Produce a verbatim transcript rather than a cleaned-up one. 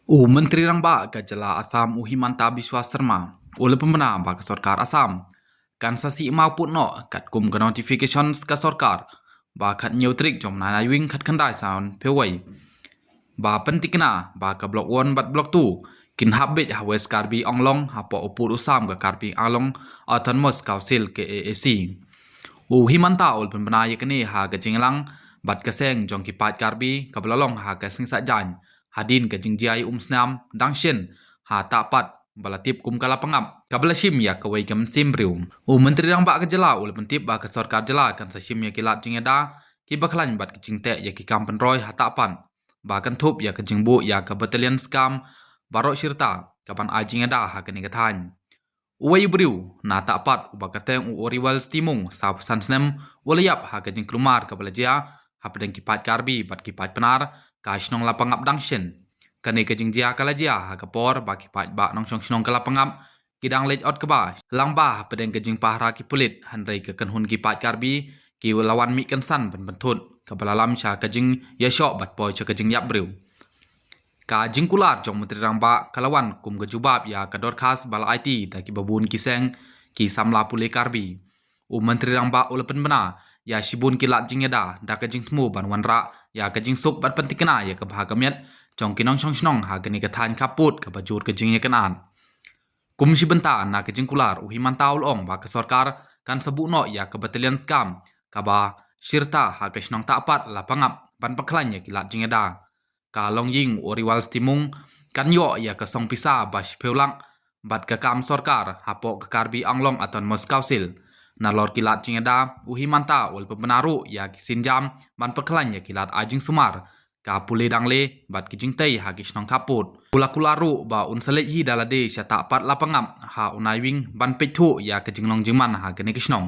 U Myntri Rangbah ka jylla Assam u Himanta Biswa Sarma u la pynbna ba ka sorkar Assam kan sa sih mawpud noh katkum ka notification ka sorkar ba khathynñiew tarik jong u bnai Naiwieng khatkhyndai san phew wei ba pyntikna ba ka Block One bad Block Two kin hap beit ha West Karbi Anglong hapoh u pud u sam ka Karbi Anglong Autonomous Council, K A A C. U Himanta u la pynbna ïa kane ha ka jingïalang bad ka seng jong ki paid Karbi kaba la long ha ka Singsajan hadien ka jingjia ïa u umsnam dang shen ha Tahpat ba la tip kum ka Lapangap kaba la shim ïa kawei ka mynsiem briew. U Myntri Rangbah ka jylla u la pyntip ba ka sorkar jylla kan sa shim ïa ki lad jingïada kiba khlaiñ bad ki jingteh ïa ki kam pynroi ha Tahpat ba kan thup ïa ka jingbuh ïa ka battalion SCAM baroh shi rta kaban ai jingïada ha kane ka thaiñ. Uwei u briew na Tahpat uba kyrteng u Oriwal Stimung, sawphew san snem, u la ïap ha ka jingkulmar kaba la jia hapdeng ki paid Karbi bad ki paid Pnar ka shnong Lapangap dang shen. Kane ka jingjia ka la jia ha ka por ba ki paid bah nongshong shnong ka Lapangap ki dang leit ot kba lang bha hapdeng ka jingpahara ki pulit, hynrei ka kynhun ki paid Karbi ki la wan mih kynsan ban pynthut kaba la lam sha ka jingïashoh bad poi sha ka jingïap briew. Ka jingkular jong u Myntri Rangbah ka la wan kum ka jubab ïa ka dorkhas ba la aiti da kiba bun ki seng ki samla pule Karbi. U Myntri Rangbah u la pynbna ïa shibun ki lad jingïada da ka jingthmu ban wanrah ïa ka jingsuk bad pyntikna ïa ka bha ka miat jong ki nongshong shnong ha kane ka thaiñ khappud kaba jur ka jingïakynad. Kum shi bynta na ka jingkular, u Himanta u la ong ba ka sorkar kan sa buh noh ïa ka battalion SCAM kaba shi rta ha ka shnong Tahpat Lapangap ban pynkhlaiñ ïa ki lad jingïada. Ka longïing u Oriwal Stimung kan ïoh ïa ka song pisa ba shiphew lak bad ka kam sorkar hapoh ka Karbi Anglong Autonomous Council. Nalor ki lad jingïada, u Himanta u la pynbna ruh ïa ki sienjam ban pynkhlaiñ ïa ki lad ai jingsumar, ka pule dangle bad ki jingtei ha ki shnong khappud. U la kular ruh ba un sa leit hi da lade sha Tahpat Lapangap ha u Naiwieng ban peit thuh ïa ka jinglong jingman ha kane ka shnong.